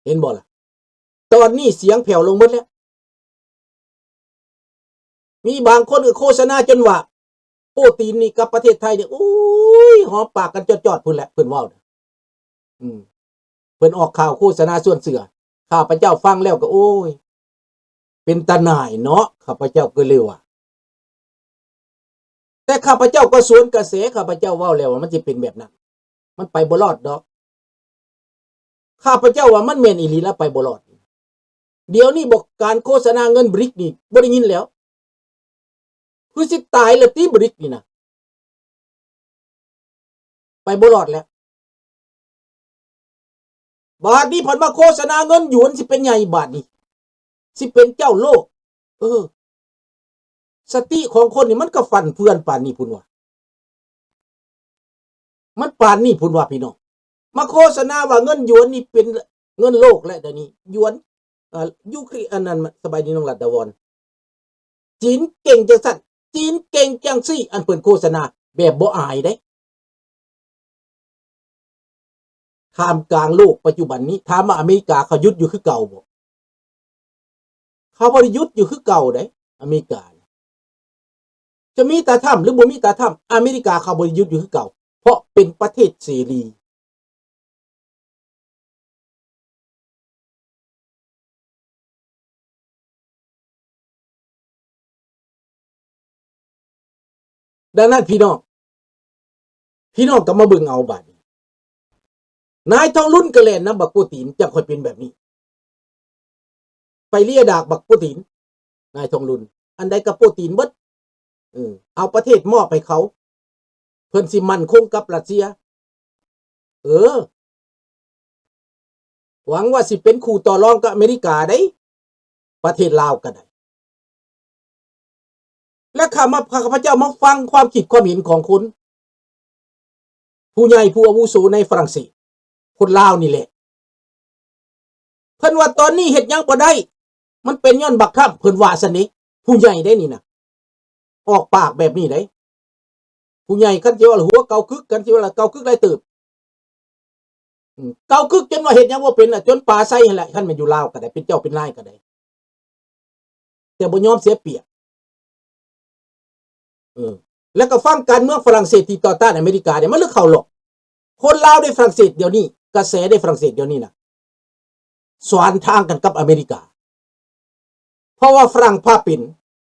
ເຫັນບໍ່ລະ? ຕອນນີ້ສຽງແຜ່ວລົງໝົດແລ້ວ. ມີບາງຄົນກໍໂຄສະນາຈົນວ່າ ໂປຕິນນີ້ກັບປະເທດໄທນີ້ ໂອ້ຍ ຫອມປາກກັນຈອດໆ ພຸ້ນແຫຼະ ເພິ່ນເວົ້ານະ. ອືມ ເພິ່ນອອກຂ່າວໂຄສະນາຊວນເຊື່ອ. ຂ້າພະເຈົ້າຟັງແລ້ວກໍ ໂອ້ຍ ເປັນຕາໜ່າຍເນາະ ຂ້າພະເຈົ້າກໍເລີຍວ່າ. ແຕ່ຂ້າພະເຈົ້າກໍສວນກະແສ, ຂ້າພະເຈົ້າເວົ້າແລ້ວວ່າມັນຊິເປັນແບບນັ້ນ, ມັນໄປບໍ່ລອດດອກ. ຂ້າພະເຈົ້າວ່າມັນແມ່ນອີ່ຫຼີລະ, ໄປບໍ່ລອດ. ດຽວນີ້ບໍ ການໂຄສະນາເງິນບຣິກນີ້ບໍ່ໄດ້ຍິນແລ້ວ. ຄືຊິຕາຍລະຕິ ບຣິກນີ້ນະ. ໄປບໍ່ລອດແລ້ວ. ບາດນີ້ພັດມາໂຄສະນາເງິນຢວນຊິເປັນໃຫຍ່ບາດນີ້, ຊິເປັນເຈົ້າໂລກ. ເອີ ສະຕິຂອງຄົນນີ້ມັນກໍຟັ່ນເຟືອນປານນີ້ພຸ້ນວ່າ, ມັນປານນີ້ພຸ້ນວ່າ ພີ່ນ້ອງ. ມາໂຄສະນາວ່າເງິນຢວນນີ້ເປັນເງິນໂລກແລ້ວ ດຽວນີ້ຢວນ ເອີ ຢູຄຣີ ອັນນັ້ນ ສະບາຍດີນ້ອງລັດດາວອນ. ຈີນເກັ່ງຈັ່ງຊັ້ນ, ຈີນເກັ່ງຈັ່ງຊີ້, ອັນເພິ່ນໂຄສະນາແບບບໍ່ອາຍເດ້. ທ່າມກາງໂລກປັດຈຸບັນນີ້, ຖາມວ່າອາເມລິກາເຂົາຢຸດຢູ່ຄືເກົ່າບໍ່? ເຂົາບໍ່ໄດ້ຢຸດຢູ່ຄືເກົ່າເດ້ ອາເມລິກາ. ຈະມີຕາທຳ ຫຼື ບໍ່ມີຕາທຳ, ອາເມລິກາເຂົາບໍ່ໄດ້ຢຸດຢູ່ຄືເກົ່າ, ເພາະເປັນປະເທດເສລີ. ດັ່ງນັ້ນ ພີ່ນ້ອງ, ພີ່ນ້ອງກໍມາເບິ່ງເອົາບາດນີ້. ນາຍທອງລຸນກໍແລ່ນນຳບັກໂປຕິນ, ຈັ່ງຄ່ອຍເປັນແບບນີ້. ໄປເລຍດາກບັກໂປຕິນ, ນາຍທອງລຸນ, ອັນໃດກໍໂປຕິນເບິດ. ເອີ ເອົາປະເທດມອບໃຫ້ເຂົາ, ເພິ່ນຊິໝັ້ນຄົງກັບຣັດເຊຍ. ເອີ ຫວັງວ່າຊິເປັນຄູ່ຕໍ່ລອງກັບອາເມລິກາໄດ໋, ປະເທດລາວກໍໄດ້. ແລະ ຂ້າມາ ຂ້າພະເຈົ້າມາຟັງຄວາມຄິດຄວາມເຫັນຂອງຄົນ ຜູ້ໃຫຍ່ຜູ້ອາວຸໂສໃນຝຣັ່ງເສດ, ຄົນລາວນີ້ແຫຼະ. ເພິ່ນວ່າຕອນນີ້ເຮັດຫຍັງບໍ່ໄດ້, ມັນເປັນຍ້ອນບັກທຣຳ, ເພິ່ນວ່າຊັ້ນເດ, ຜູ້ໃຫຍ່ເດ້ນີ້ນະ, ອອກປາກແບບນີ້ເດ້. ຜູ້ໃຫຍ່ຄັນຊິເວົ້າລະຫົວເກົ່າກຶກ, ຄັນຊິເວົ້າລະເກົ່າກຶກຫຼາຍເຕີບ. ອືມ ເກົ່າກຶກຈົນວ່າເຮັດຫຍັງບໍ່ເປັນລະ, ຈົນປາໃສ່ຫັ້ນແຫຼະ, ຄັນແມ່ນຢູ່ລາວກໍໄດ້, ເປັນເຈົ້າເປັນນາຍກໍໄດ້, ແຕ່ບໍ່ຍອມເສຍປຽບ. ເອີ ແລ້ວກໍຝັ່ງການເມືອງຝຣັ່ງເສດທີ່ຕໍ່ຕ້ານອາເມລິການີ້ ມັນເລີຍເຂົ້າຫຼອກ. ຄົນລາວໃນຝຣັ່ງເສດດຽວນີ້, ກະແສໃນຝຣັ່ງເສດດຽວນີ້ນະ ສວນທາງກັນກັບອາເມລິກາ. ເພາະວ່າຝຣັ່ງພາເປັນ,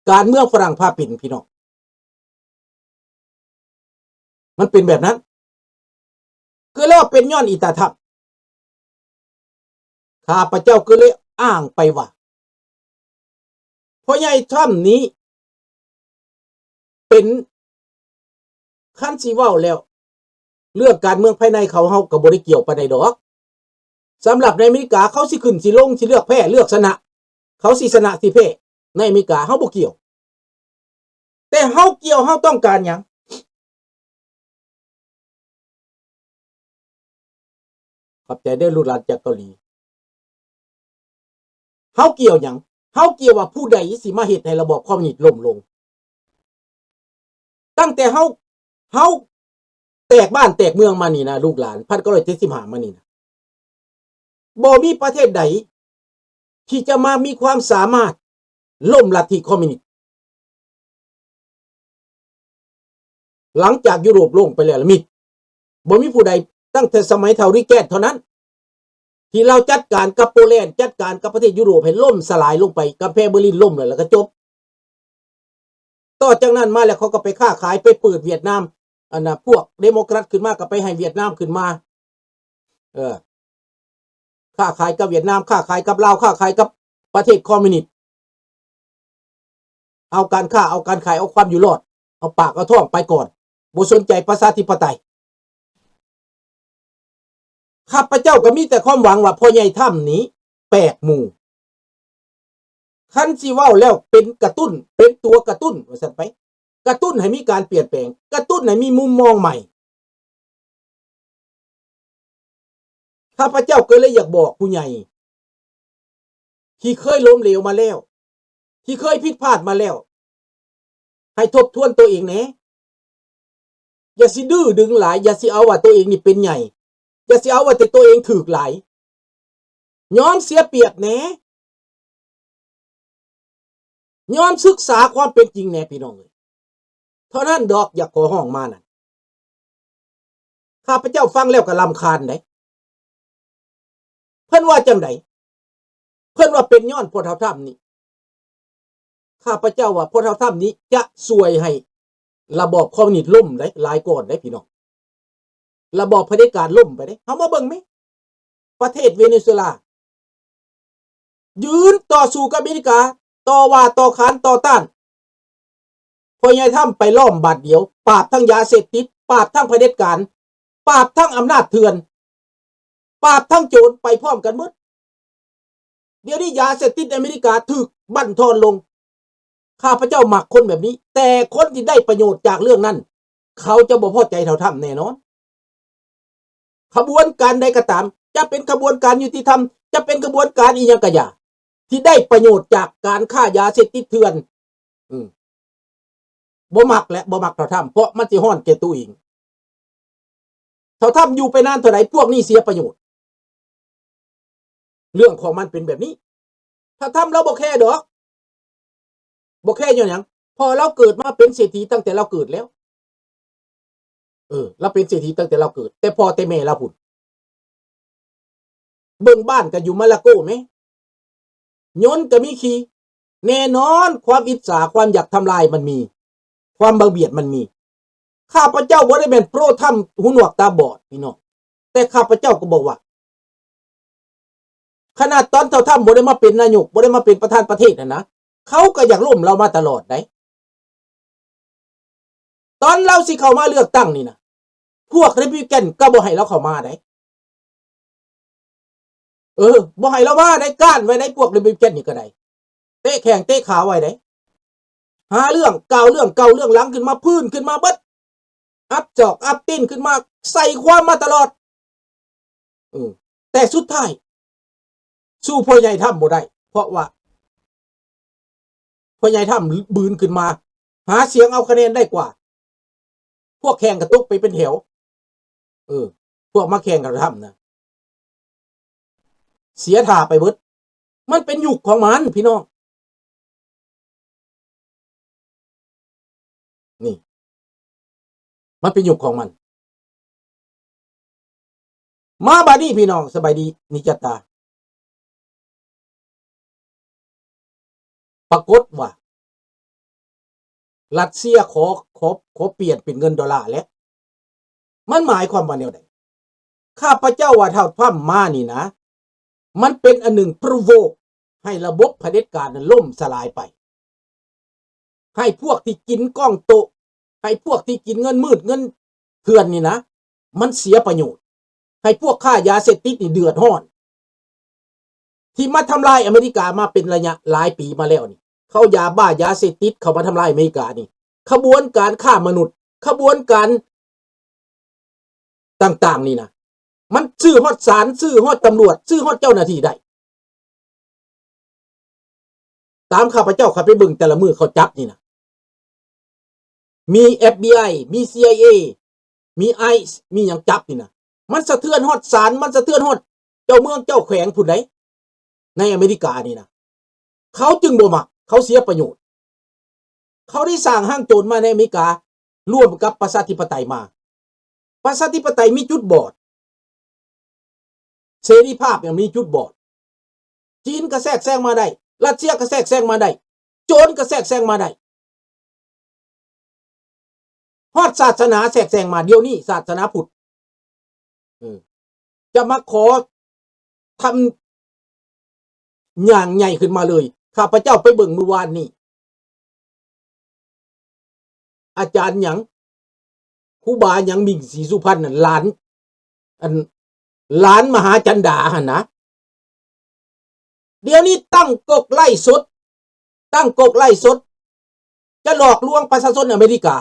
ການເມືອງຝຣັ່ງພາເປັນ ພີ່ນ້ອງ. ມັນເປັນແບບນັ້ນ. ຄືແລ້ວເປັນຍ້ອນອີຕາທຳ. ຂ້າພະເຈົ້າກໍເລີຍອ້າງໄປວ່າ ພໍ່ໃຫຍ່ທຣຳນີ້ເປັນ, ຄັນຊິເວົ້າແລ້ວ ເລື່ອງການເມືອງພາຍໃນເຂົາ ເຮົາກໍບໍ່ໄດ້ກ່ຽວປານໃດດອກ. ສຳລັບໃນອາເມລິກາ ເຂົາຊິຂຶ້ນຊິລົງ ຊິເລືອກແພ້ເລືອກຊະນະ, ເຂົາຊິຊະນະຊິແພ້ໃນອາເມລິກາ ເຮົາບໍ່ກ່ຽວ. ແຕ່ເຮົາກ່ຽວ ເຮົາຕ້ອງການຫຍັງ? ຂອບໃຈເດີລູກຫຼານຈາກເກົາຫຼີ. ເຮົາກ່ຽວຫຍັງ? ເຮົາກ່ຽວວ່າຜູ້ໃດຊິມາເຮັດໃຫ້ລະບອບຄອມມິວນິດລົ້ມລົງ. ຕັ້ງແຕ່ເຮົາ, ເຮົາແຕກບ້ານແຕກເມືອງມານີ້ນະ ລູກຫຼານ, ພັນເກົ້າຮ້ອຍເຈັດສິບຫ້າມານີ້ນະ, ບໍ່ມີປະເທດໃດທີ່ຈະມາມີຄວາມສາມາດລົ້ມລັດທິຄອມມິວນິດ. ຫຼັງຈາກຢູໂຣບລົງໄປແລ້ວລະມິດ, ບໍ່ມີຜູ້ໃດ, ຕັ້ງແຕ່ສະໄໝເຖົ້າຣີແກນເທົ່ານັ້ນ ທີ່ລາວຈັດການກັບໂປແລນ, ຈັດການກັບປະເທດຢູໂຣບໃຫ້ລົ້ມສະຫຼາຍລົງໄປ, ກຳແພງເບີລິນລົ້ມແລ້ວ ແລ້ວກໍຈົບ. ຕໍ່ຈາກນັ້ນມາແລ້ວ ເຂົາກໍໄປຄ້າຂາຍ, ໄປເປີດຫວຽດນາມ, ອັນນ່າ ພວກເດໂມແຄຣດຂຶ້ນມາ ກໍໄປໃຫ້ຫວຽດນາມຂຶ້ນມາ. ເອີ ຄ້າຂາຍກັບຫວຽດນາມ, ຄ້າຂາຍກັບລາວ, ຄ້າຂາຍກັບປະເທດຄອມມິວນິດ. ເອົາການຄ້າ, ເອົາການຂາຍ, ເອົາຄວາມຢູ່ລອດ, ເອົາປາກເອົາທ້ອງໄປກ່ອນ, ບໍ່ສົນໃຈປະຊາທິປະໄຕ. ຂ້າພະເຈົ້າກໍມີແຕ່ຄວາມຫວັງວ່າພໍ່ໃຫຍ່ທຣຳນີ້ແປກໝູ່. ຄັນຊິເວົ້າແລ້ວເປັນກະຕຸ້ນ, ເປັນຕົວກະຕຸ້ນວ່າຊັ້ນໄປ, ກະຕຸ້ນໃຫ້ມີການປ່ຽນແປງ, ກະຕຸ້ນໃຫ້ມີມຸມມອງໃໝ່. ຂ້າພະເຈົ້າກໍເລີຍຢາກບອກຜູ້ໃຫຍ່ທີ່ເຄີຍລົ້ມເຫຼວມາແລ້ວ, ທີ່ເຄີຍຜິດພາດມາແລ້ວ, ໃຫ້ທົບທວນຕົວເອງແດ່. ຢ່າຊິດື້ດຶງຫຼາຍ, ຢ່າຊິເອົາວ່າຕົວເອງນີ້ເປັນໃຫຍ່, ຢ່າຊິເອົາວ່າແຕ່ຕົວເອງຖືກຫຼາຍ. ຍອມເສຍປຽບແດ່ ຍອມສຶກສາຄວາມເປັນຈິງແດ່ ພີ່ນ້ອງເອີຍ. ເທົ່ານັ້ນດອກ ຢາກຂໍຮ້ອງມານັ້ນ ຂ້າພະເຈົ້າຟັງແລ້ວກໍລຳຄານເດ້. ເພິ່ນວ່າຈັ່ງໃດ? ເພິ່ນວ່າເປັນຍ້ອນພໍ່ເຖົ້າທຳນີ້. ຂ້າພະເຈົ້າວ່າພໍ່ເຖົ້າທຳນີ້ຈະຊ່ວຍໃຫ້ລະບອບຄອມມິວນິດລົ້ມໄດ້ຫຼາຍກ່ອນເດ້ພີ່ນ້ອງ. ລະບອບຜະເດັດການລົ້ມໄປເດ້. ເຮົາມາເບິ່ງແມ ປະເທດເວເນຊູເອລາ ຢືນຕໍ່ສູ້ກັບອາເມລິກາ, ຕໍ່ວ່າຕໍ່ຂານຕໍ່ຕ້ານ. ພໍ່ໃຫຍ່ທຳໄປລ້ອມບາດດຽວ, ປາບທັງຢາເສບຕິດ, ປາບທັງຜະເດັດການ, ປາບທັງອຳນາດເຖື່ອນ, ປາບທັງໂຈນໄປພ້ອມກັນໝົດ. ດຽວນີ້ຢາເສບຕິດໃນອາເມລິກາຖືກບັ້ນທອນລົງ. ຂ້າພະເຈົ້າມັກຄົນແບບນີ້, ແຕ່ຄົນທີ່ໄດ້ປະໂຫຍດຈາກເລື່ອງນັ້ນ ເຂົາຈະບໍ່ພໍໃຈເທົ່າທຳແນ່ນອນ. ຂະບວນການໃດກໍຕາມ, ຈະເປັນຂະບວນການຍຸຕິທຳ, ຈະເປັນຂະບວນການອີ່ຫຍັງກໍຢ່າ, ທີ່ໄດ້ປະໂຫຍດຈາກການຄ້າຢາເສບຕິດເຖື່ອນ, ອືມ, ບໍ່ມັກແຫຼະ, ບໍ່ມັກເທົ່າທຳ, ເພາະມັນຊິຮ້ອນແກ່ໂຕເອງ. ເທົ່າທຳຢູ່ໄປນານເທົ່າໃດ, ພວກນີ້ເສຍປະໂຫຍດ. ເລື່ອງຂອງມັນເປັນແບບນີ້. ເທົ່າທຳລາວບໍ່ແຄດອກ. ບໍ່ແຄຍ້ອນຫຍັງ? ເພາະລາວເກີດມາເປັນເສດຖີຕັ້ງແຕ່ລາວເກີດແລ້ວ. ເອີ, ລາວເປັນເສດຖີຕັ້ງແຕ່ລາວເກີດ, ແຕ່ພໍ່ແຕ່ແມ່ລາວພຸ້ນ. ເບິ່ງບ້ານກໍຢູ່ມາລາໂກແມ. ຍົນກໍມີຂີ່. ແນ່ນອນ, ຄວາມອິດສາ, ຄວາມຢາກທຳລາຍມັນມີ, ຄວາມບັງບຽດມັນມີ. ຂ້າພະເຈົ້າບໍ່ໄດ້ແມ່ນໂປຣທຳຫູໜວກຕາບອດ, ພີ່ນ້ອງ, ແຕ່ຂ້າພະເຈົ້າກໍບອກວ່າ ຂະໜາດຕອນເທົ່າທຳບໍ່ໄດ້ມາເປັນນາຍົກ, ບໍ່ໄດ້ມາເປັນປະທານປະເທດຫັ້ນນະ, ເຂົາກໍຢາກລົ້ມລາວມາຕະຫຼອດໃດ. ຕອນລາວຊິເຂົ້າມາເລືອກຕັ້ງນີ້ນະ, ພວກ Republican ກໍບໍ່ໃຫ້ລາວເຂົ້າມາໃດ. ເອີ, ບໍ່ໃຫ້ລາວມາໃດ, ກ້ານໄວ້ໃດ, ພວກ Republican ນີ້ກໍໄດ້. ເຕະແຂ້ງເຕະຂາໄວ້ໃດ. ຫາເລື່ອງ, ກ່າວເລື່ອງເກົ່າເລື່ອງຫຼັງຂຶ້ນມາ, ຟື້ນຂຶ້ນມາເບິດ. ອັບຈອກອັບຕີນຂຶ້ນມາ, ໃສ່ຄວາມມາຕະຫຼອດ. ເອີ, ແຕ່ສຸດທ້າຍ ສູ້ພໍ່ໃຫຍ່ທຳບໍ່ໄດ້, ເພາະວ່າພໍ່ໃຫຍ່ທຳບືນຂຶ້ນມາ, ຫາສຽງເອົາຄະແນນໄດ້ກວ່າ. ພວກແຂ່ງກໍຕົກໄປເປັນແຖວ. ເອີ, ພວກມາແຂ່ງກັບທຳນະ ເສຍທ່າໄປເບິດ. ມັນເປັນຍຸກຂອງມັນ ພີ່ນ້ອງ. ນີ້ ມັນເປັນຍຸກຂອງມັນ. ມາບາດນີ້ ພີ່ນ້ອງ, ສະບາຍດີ ນິຈັດຕາ. ປາກົດວ່າ ຣັດເຊຍຂໍ, ຂໍ, ຂໍປ່ຽນເປັນເງິນໂດລາແລ້ວ. ມັນໝາຍຄວາມວ່າແນວໃດ? ຂ້າພະເຈົ້າວ່າທ້າວທຣຳມານີ້ນະ, ມັນເປັນອັນໜຶ່ງໂປຣໂວກໃຫ້ລະບົບຜະເດັດການນັ້ນລົ້ມສະຫຼາຍໄປ, ໃຫ້ພວກທີ່ກິນກ້ອງໂຕະ, ໃຫ້ພວກທີ່ກິນເງິນມືດເງິນເຖື່ອນນີ້ນະ, ມັນເສຍປະໂຫຍດ, ໃຫ້ພວກຄ້າຢາເສບຕິດນີ້ເດືອດຮ້ອນ. ທີ່ມາທຳລາຍອາເມລິກາມາເປັນໄລຍະຫຼາຍປີມາແລ້ວນີ້, ເຂົາຢາບ້າຢາເສບຕິດເຂົ້າມາທຳລາຍອາເມລິການີ້, ຂະບວນການຄ້າມະນຸດ, ຂະບວນການຕ່າງໆນີ້ນະ, ມັນຊື້ຮອດສານ, ຊື້ຮອດຕຳຫຼວດ, ຊື້ຮອດເຈົ້າໜ້າທີ່ໄດ້. ຕາມຂ້າພະເຈົ້າເຂົ້າໄປເບິ່ງແຕ່ລະມື້ເຂົາຈັບນີ້ນະ, ມີ ເອັຟ ບີ ໄອ ມີ ຊີ ໄອ ເອ ມີ ໄອ ມີຫຍັງຈັບນີ້ນະ, ມັນສະເທືອນຮອດສານ, ມັນສະເທືອນຮອດເຈົ້າເມືອງເຈົ້າແຂວງພຸ້ນໃດ໋ ໃນອາເມລິການີ້ນະ. ເຂົາຈຶ່ງບໍ່ມັກ, ເຂົາເສຍປະໂຫຍດ. ເຂົາໄດ້ສ້າງຫ້າງໂຈນມາໃນອາເມລິກາ ລວມກັບປະຊາທິປະໄຕມາ. ປະຊາທິປະໄຕມີຈຸດບອດ, ເສລີພາບຍັງມີຈຸດບອດ. ຈີນກໍແຊກແຊງມາໄດ້, ຣັດເຊຍກໍແຊກແຊງມາໄດ້, ໂຈນກໍແຊກແຊງມາໄດ້, ຮອດສາສະໜາແຊກແຊງມາ. ດຽວນີ້ສາສະໜາພຸດ ເອີ ຈະມາຂໍທຳຢ່າງໃຫຍ່ຂຶ້ນມາເລີຍ. ຂ້າພະເຈົ້າໄປເບິ່ງມື້ວານນີ້, ອາຈານຫຍັງ, ຄູບາຫຍັງ ມິ້ງ ສີສຸພັນນັ້ນ, ຫຼານ ອັນ ຫຼານມະຫາຈັນດາຫັ້ນນະ. ດຽວນີ້ຕັ້ງກົກໄລຟ໌ສົດ, ຕັ້ງກົກໄລຟ໌ສົດ ຈະຫຼອກລວງປະຊາຊົນອາເມລິກາ.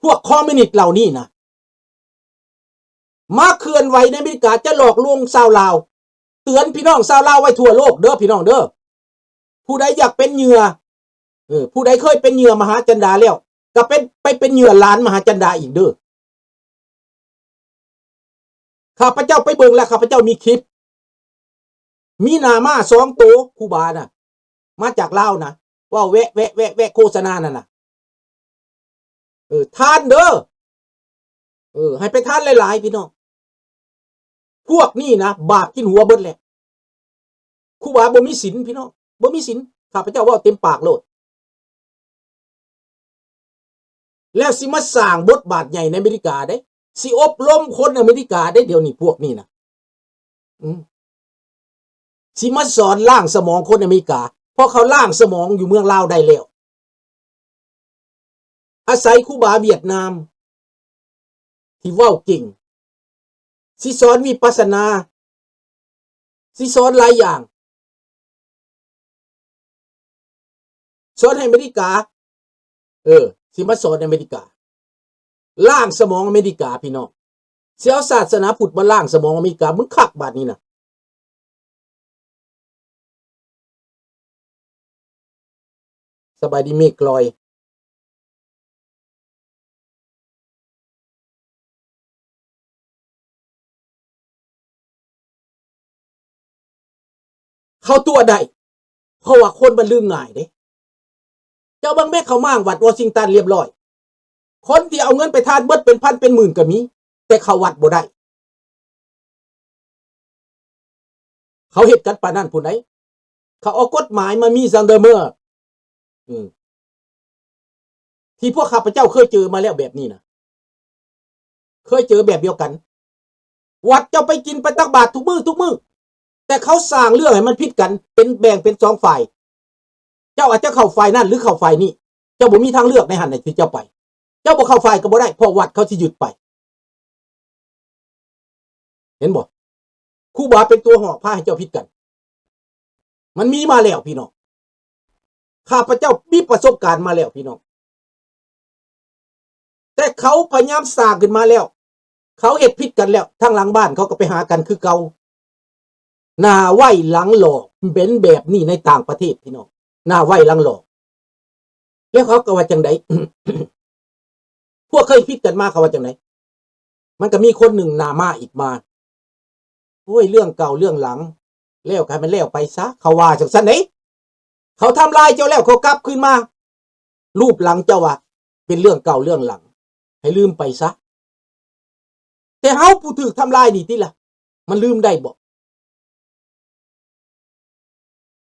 ພວກຄອມມິວນິດເຫຼົ່ານີ້ນະ ມາເຄື່ອນໄຫວໃນອາເມລິກາ ຈະຫຼອກລວງຊາວລາວ. ເຕືອນພີ່ນ້ອງຊາວລາວໄວ້ທົ່ວໂລກເດີ ພີ່ນ້ອງເດີ. ຜູ້ໃດຢາກເປັນເຫຍື່ອ, ເອີ, ຜູ້ໃດເຄີຍເປັນເຫຍື່ອມະຫາຈັນດາແລ້ວ, ກໍເປັນ, ໄປເປັນເຫຍື່ອຫຼານມະຫາຈັນດາອີກເດີ. ຂ້າພະເຈົ້າໄປເບິ່ງແລ້ວ, ຂ້າພະເຈົ້າມີຄລິບ ມີໜ້າມ້າສອງໂຕ ຄູບານະ ມາຈາກລາວນະ ເວົ້າແວະ ແວະ ແວະ ແວະ ໂຄສະນານັ້ນນະ. ເອີ ທ່ານເດີ ເອີ ໃຫ້ໄປທານຫຼາຍໆ ພີ່ນ້ອງ. ພວກນີ້ນະ ບາບກິນຫົວເບິດແຫຼະ. ຄູບາບໍ່ມີສິນ ພີ່ນ້ອງ ບໍ່ມີສິນ. ຂ້າພະເຈົ້າເວົ້າເຕັມປາກໂລດ. ແລ້ວຊິມາສ້າງບົດບາດໃຫຍ່ໃນອາເມລິກາເດ້ ຊິອົບຮົມຄົນອາເມລິກາເດ້ ດຽວນີ້ພວກນີ້ນະ ອືມ ຊິມາສອນລ້າງສະໝອງຄົນອາເມລິກາ ເພາະເຂົາລ້າງສະໝອງຢູ່ເມືອງລາວໄດ້ແລ້ວ. ອາໄສຄູບາຫວຽດນາມທີ່ເວົ້າເກັ່ງ ຊິສອນວິປັດສະນາ ຊິສອນຫຼາຍຢ່າງ ສອນໃຫ້ອາເມລິກາ ເອີ ຊິມາສອນໃຫ້ອາເມລິກາ ລ້າງສະໝອງອາເມລິກາ ພີ່ນ້ອງ. ຊິເອົາສາສະໜາພຸດມາລ້າງສະໝອງອາເມລິກາ ມຶງຄັກບາດນີ້ນະ. ສະບາຍດີເມກລອຍ. ເຂົາຕົວະໄດ້ ເພາະວ່າຄົນມັນລືມງ່າຍເດ້. ເຈົ້າເບິ່ງແມ້ ເຂົາມ້າງວັດວໍຊິງຕັນລຽບລ້ອຍ ຄົນທີ່ເອົາເງິນໄປທານເບິດເປັນພັນເປັນໝື່ນກໍມີ ແຕ່ເຂົ້າວັດບໍ່ໄດ້. ເຂົາເຮັດກັນປານນັ້ນພຸ້ນໃດ໋. ເຂົາເອົາກົດໝາຍມາມີຊັງເດີເມີ ອືມ ທີ່ພວກຂ້າພະເຈົ້າເຄີຍເຈີມາແລ້ວແບບນີ້ນະ ເຄີຍເຈີແບບດຽວກັນ. ວັດເຈົ້າໄປກິນ ໄປຕັກບາດທຸກມື້ ທຸກມື້ ແຕ່ເຂົາສ້າງເລື່ອງໃຫ້ມັນຜິດກັນ ເປັນ ແບ່ງເປັນສອງຝ່າຍ. ເຈົ້າອາດຈະເຂົ້າຝ່າຍນັ້ນ ຫຼື ເຂົ້າຝ່າຍນີ້ ເຈົ້າບໍ່ມີທາງເລືອກໃນຫັ້ນໃດ ທີ່ເຈົ້າໄປ. ເຈົ້າບໍ່ເຂົ້າຝ່າຍກໍບໍ່ໄດ້ ເພາະວັດເຂົາຊິຍຶດໄປ. ເຫັນບໍ່? ຄູບາເປັນຕົວຫອກພາໃຫ້ເຈົ້າຜິດກັນ. ມັນມີມາແລ້ວພີ່ນ້ອງ. ຂ້າພະເຈົ້າມີປະສົບການມາແລ້ວພີ່ນ້ອງ. ແຕ່ເຂົາພະຍາຍາມສ້າງຂຶ້ນມາແລ້ວ. ເຂົາເຮັດຜິດກັນແລ້ວ. ທາງຫຼັງບ້ານເຂົາກໍໄປຫາກັນຄືເກົ່າ. ໜ້າໄຫວ້ຫຼັງຫຼອກ ເປັນແບບນີ້ໃນຕ່າງປະເທດພີ່ນ້ອງ. ໜ້າໄຫວ້ຫຼັງຫຼອກ. ແລ້ວເຂົາກໍວ່າຈັ່ງໃດ? ພວກເຄີຍຜິດກັນມາເຂົາວ່າຈັ່ງໃດ? ມັນກໍມີຄົນໜຶ່ງໜ້າມາອີກມາ ໂອ້ຍ ເລື່ອງເກົ່າເລື່ອງຫຼັງ ແລ້ວກໍໃຫ້ມັນແລ້ວໄປຊະ ເຂົາວ່າຈັ່ງຊັ້ນເດ້. ເຂົາທຳລາຍເຈົ້າແລ້ວ ເຂົາກັບຄືນມາລູບຫຼັງເຈົ້າວ່າ ເປັນເລື່ອງເກົ່າເລື່ອງຫຼັງ ໃຫ້ລືມໄປຊະ. ແຕ່ເຮົາຜູ້ຖືກທຳລາຍນີ້ຕິລະ ມັນລືມໄດ້ບໍ່?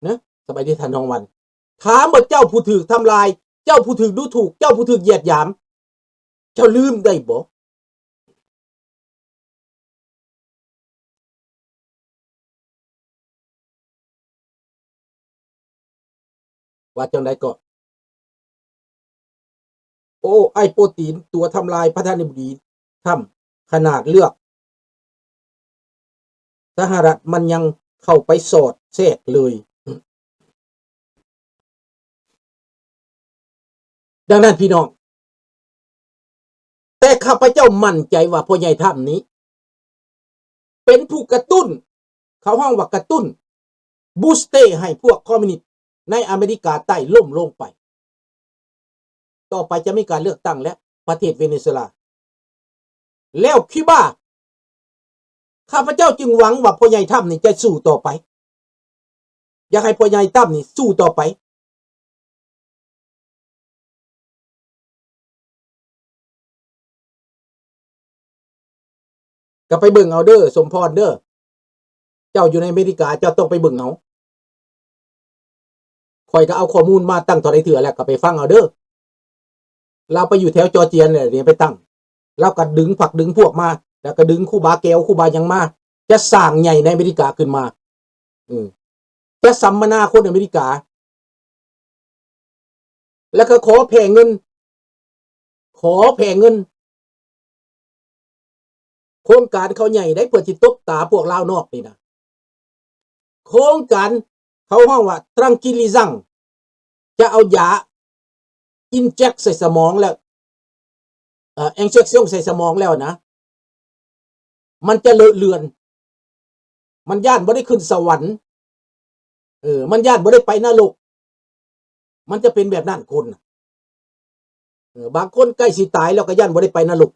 ນະ ສະບາຍດີທ່ານທອງວັນ. ຖາມວ່າເຈົ້າຜູ້ຖືກທຳລາຍ, ເຈົ້າຜູ້ຖືກດູຖູກ, ເຈົ້າຜູ້ຖືກຢຽດຫຍາມ, ເຈົ້າລືມໄດ້ບໍ່? ວ່າຈັ່ງໃດກໍ? ໂອ້ ໄອ້ໂປຕີນ ຕົວທຳລາຍປະທານາທິບໍດີທຳ ຂະໜາດເລືອກສະຫະລັດ ມັນຍັງເຂົ້າໄປສອດແຊກເລີຍ. ດັ່ງນັ້ນພີ່ນ້ອງ, ແຕ່ຂ້າພະເຈົ້າໝັ້ນໃຈວ່າພໍ່ໃຫຍ່ທຳນີ້ເປັນຜູ້ກະຕຸ້ນ, ເຂົາຮ້ອງວ່າກະຕຸ້ນ, ບູສເຕີ ໃຫ້ພວກຄອມມິວນິດໃນອາເມລິກາໃຕ້ລົ້ມລົງໄປ. ຕໍ່ໄປຈະມີການເລືອກຕັ້ງແລ້ວ ປະເທດເວເນຊູເອລາ ແລ້ວຄິວບາ. ຂ້າພະເຈົ້າຈຶ່ງຫວັງວ່າພໍ່ໃຫຍ່ທຳນີ້ຈະສູ້ຕໍ່ໄປ. ຢາກໃຫ້ພໍ່ໃຫຍ່ທຳນີ້ສູ້ຕໍ່ໄປ. ກໍໄປເບິ່ງເອົາເດີ ສົມພອນເດີ, ເຈົ້າຢູ່ໃນອາເມລິກາ ເຈົ້າຕ້ອງໄປເບິ່ງເອົາ. ຂ້ອຍກໍເອົາຂໍ້ມູນມາຕັ້ງເທົ່າໃດເທື່ອແລ້ວ ກໍໄປຟັງເອົາເດີ. ລາວໄປຢູ່ແຖວຈໍເຈຍນີ້ແຫຼະ ໄປຕັ້ງ, ລາວກໍດຶງພັກດຶງພວກມາ, ແລ້ວກໍດຶງຄູບາແກ້ວ ຄູບາຫຍັງມາ, ຈະສ້າງໃຫຍ່ໃນອາເມລິກາຂຶ້ນມາ. ເອີ ຈະສຳມະນາຄົນອາເມລິກາ ແລ້ວກໍຂໍແຜ່ເງິນ, ຂໍແຜ່ເງິນ. ໂຄງການເຂົາໃຫຍ່ໄດ໋ ເພື່ອຊິຕົບຕາພວກລາວນອກນີ້ນະ. ໂຄງການເຂົາຮ້ອງວ່າ tranquilizante ຈະເອົາຢາ inject ໃສ່ສະໝອງແລ້ວ, ເອີ injection ໃສ່ສະໝອງແລ້ວນະ, ມັນຈະເລາະເລື່ອນ, ມັນຢ້ານບໍ່ໄດ້ຂຶ້ນສະຫວັນ, ເອີ ມັນຢ້ານບໍ່ໄດ້ໄປນະລົກ. ມັນຈະເປັນແບບນັ້ນຄົນນະ. ເອີ ບາງຄົນໃກ້ຊິຕາຍແລ້ວກໍຢ້ານບໍ່ໄດ້ໄປນະລົກ.